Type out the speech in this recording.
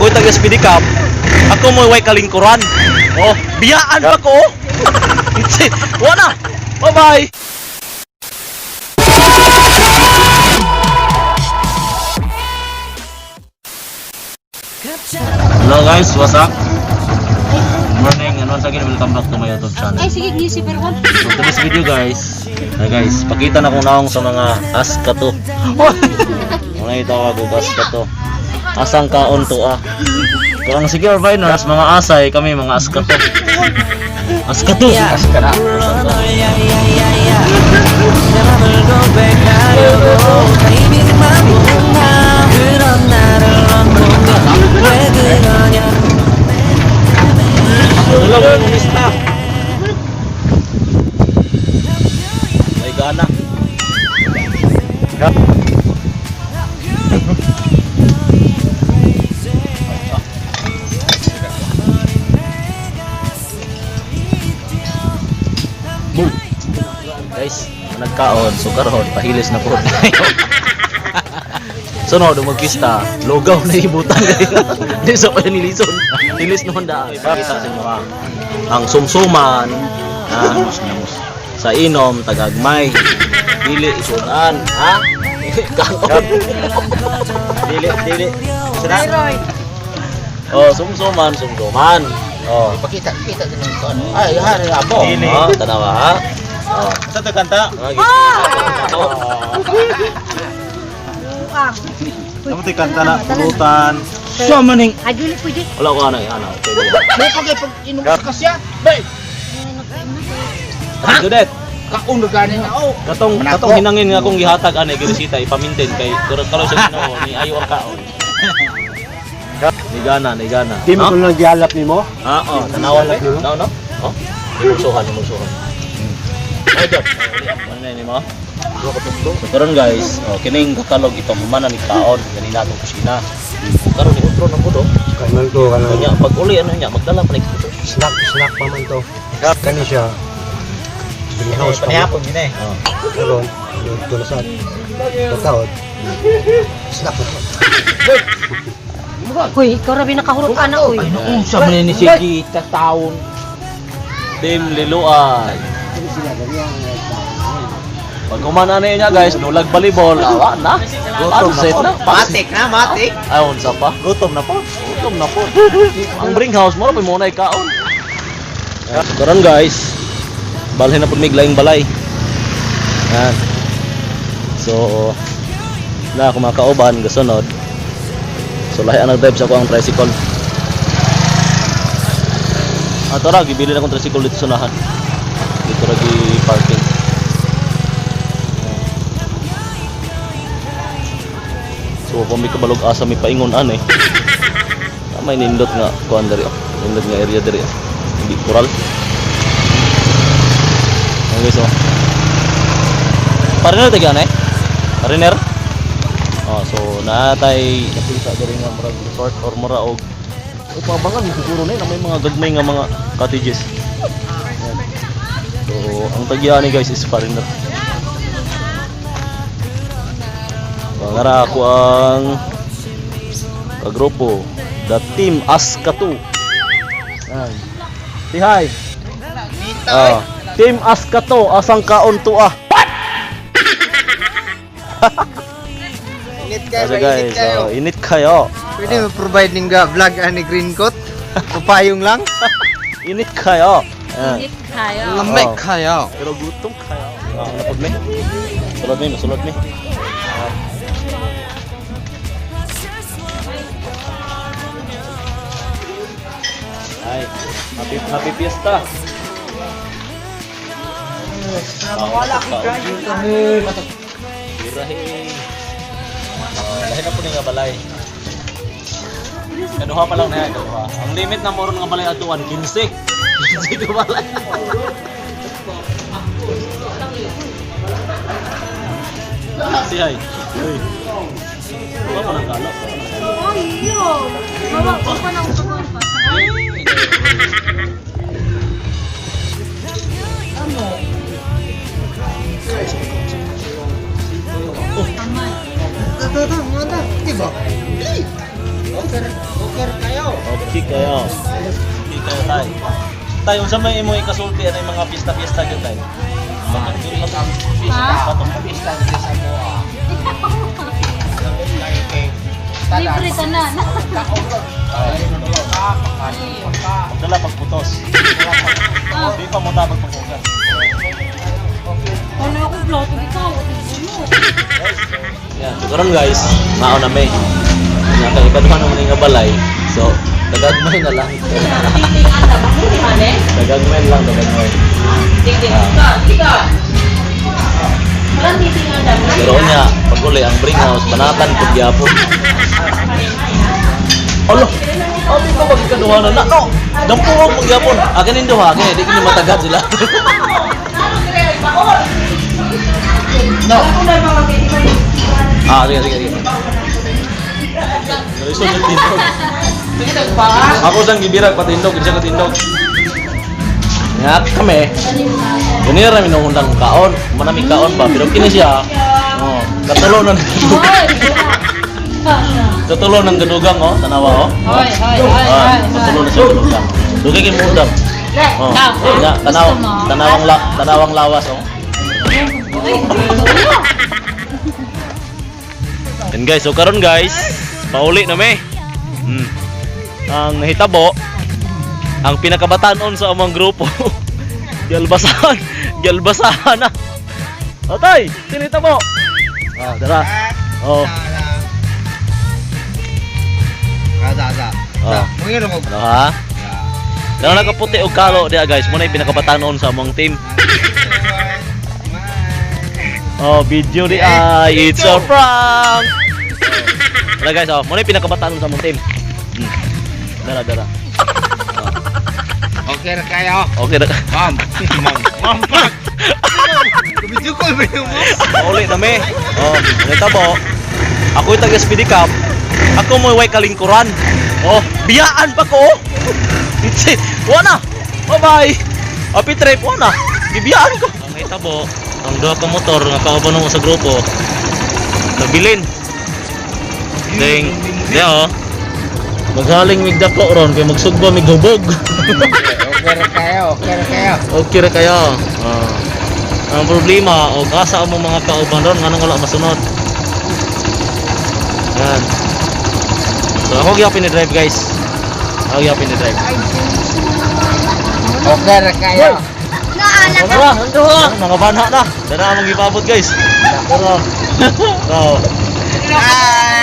Magbuhi tag SPD Cup. Ako mo way kalingkuran. Oh, biyaan pa ko. Wala. Bye-bye. Hello guys, what's up? Good morning and once again welcome back to my YouTube channel. Ay, sige, ngisi pero kung. So today's video guys, ay guys, pakita na kong naong sa mga askato. Mga itawag og askato. Asang kaon to ah. So ang Secure Viners, mga asay, kami mga askato. Askato! Askato. 내 맘을 고백하려고 타이밍만 보나 그런 나를 넌 보면 왜 그러냐. Hello, kumusta? May gana. Boom. Guys, nagkaon, so karon pahilis na po tayo. Sunod, magkista, lugaw na ibutan kayo. Di sa pa nilison. Nilis naman daan. Ipakita sa inyo ah. Ang sumsuman, ah, sa inom, tagagmay, dili isudan, ha? Kaon. Dili, dili. Sira. Oh, sumsuman, sumsuman. Oh. Pakita, kita sa nito. Ay, hari abo. Dili. Oh, tanawa ha. Oh. Sa to kanta? Ah, gitu. Ano to kanta na pulutan? Siya maning. Ay, dili pwede. Wala ko ana, ana. May pag pag inom ka siya. Bay, Judet, kaon na gani na oh. katong Manako. katong hinangin nga akong gihatag ani giresita ipamintin kay karo sa Ginoo ni ayo ang kaon. Ni gana, ni gana. Di mo kung nagyalap ni mo? Ah, oh, tanawan lang. No, no. Oh. Imulsuhan, imulsuhan. Ay, dot. Ano na ni mo? So karon guys, oh, kining katalog itong humana ni kaon ganina atong kusina. Karon ni otro na po do. Kanan to, kanan. Kanya pag uli ano niya magdala pa ni Snack, snack pa man to. Kani siya. Greenhouse pa. Panihapon gini. Oh. Karon, dito na sa kataod. Snack pa to. Uy, ikaw rabi nakahurot ana, uy. Unsa man ni si Gita taon. Team Liloan. Pag humana na niya guys, nulag volleyball, awa na. Gutom na. Matik na, matik. Ay, unsa pa? Gutom na po. Gutom na po. Ang bring house mo, may muna ikaon. Karon guys, balhin na po mig laing balay. Yan. So, na ako mga kauban, gasunod. So, lahi ang nag-drive sa ako ang tricycle. Ato ra, gibili na akong tricycle dito sa unahan. Dito ra gi-parking. So, kung may kabalog asa may paingon an eh. Ah, may nindot nga kuan diri oh. Nindot nga area diri. Oh. Hindi kural. Okay, so. Pariner tayo eh? Pariner? Oh, so naatay nakita diri nga murag resort or mura og o pabangan siguro na yun, may mga gagmay nga mga cottages. Ayan. So, ang tagya ni guys is Pariner. Pangara ako ang kagrupo, the Team Askatu. Ayan. Say hi. Ah, Team Askato, asang kaon to ah. Init kayo, Kasi init guys, kayo. oh, init kayo. Pwede mo provide ning ga vlog ani green coat. Papayong lang. Init kayo. Ayan. Init kayo. Lamig Oh. kayo. Pero gutom kayo. Ah, napod mi. Sulod mi, masulod mi. Ay, happy happy fiesta. Wala ko kami. Birahe. Oh, lahi na po ni nga balay. Kaduha pa lang na yan, kaduha. Ang limit na moron nga balay atuan 15. 15 ka balay. Si Hay. Uy. Wala pa ng kalo. Ay, yo. Mawa ko pa ng tugon pa. Ito, ito, ito, di ba? Okay kayo. Okay kayo. Okay kayo tay. Tay, unsa may imo ikasulti anay mga pista-pista gyud tay? Ha? Pista diri sa Moa. Libre tanan. Dala pagputos. Di pa mo tabag pagpugas. Ano ako plato ikaw? Ano? Yeah, so karon guys, mao na may. Nga kay ikaduha naman nga balay. So, dagagmay na lang. Dagagmay lang, dagagmay. Pero niya, pag uli ang bring house, banatan pag gyapon. Alo, abi ko pag ikaduha na na. No, dampo ko pag gyapon. Akin ning duha, kay di kini matagad sila. No. Ah, sige, sige, sige. Lisod yung tindog. Sige nagpa. Ako sang gibirag patindog, hindi siya katindog. Nga kami. Ganyan ra minuhundang kaon. Manami kaon ba pero kini siya. Oh, katulo ng katulo ng gadugang oh, tanawa oh. Hoy, hoy, hoy, Ah, hoy. katulo na siya gadugang. Dugay kay muundang. Oh, nga tanaw, tanawang la, tanawang lawas oh. And guys, so karon guys, pauli na me. Ang nahitabo, ang pinakabatanon sa among grupo. Gialbasahan, gialbasahan na. Atay, sinita mo. Ah, dara. Oh, Asa asa. Oh. Mungkin ko. ano ha? Dara nakaputi og kalo diha guys, mo na yung pinakabatanon sa among team. Oh, video di ay, it's a prank. Tara guys, oh, mo na yung pinakabatanon sa among team. Dara, dara. Okay ra kayo. Okay na. Ma'am. Ma'am. Ma'am. Pak. Video call ba yung mo? Pauli na me. Oh, ang tabo. Ako yung taga SPD Cup. Ako mo way kalingkuran. Oh, biyaan pa ko. Itse, wa na. Bye-bye. Happy trip, wa na. Gibiyaan ko. Ang hitabo, ang duha ka motor nga kauban mo sa grupo. Nabilin. Ding. Di oh. Maghaling mig dako ron kay magsugba mig hubog. Okay ra kayo. Okay ra kayo. Okay ra kayo. Ah. Ang problema, og asa ang mga kauban ron nganong wala masunod. Yan. So ako gyapon ni drive guys. Ako gyapon ni drive. Okay ra kayo. Tara, mga bana na. Dara among gipabot guys. Tara. So, Hi!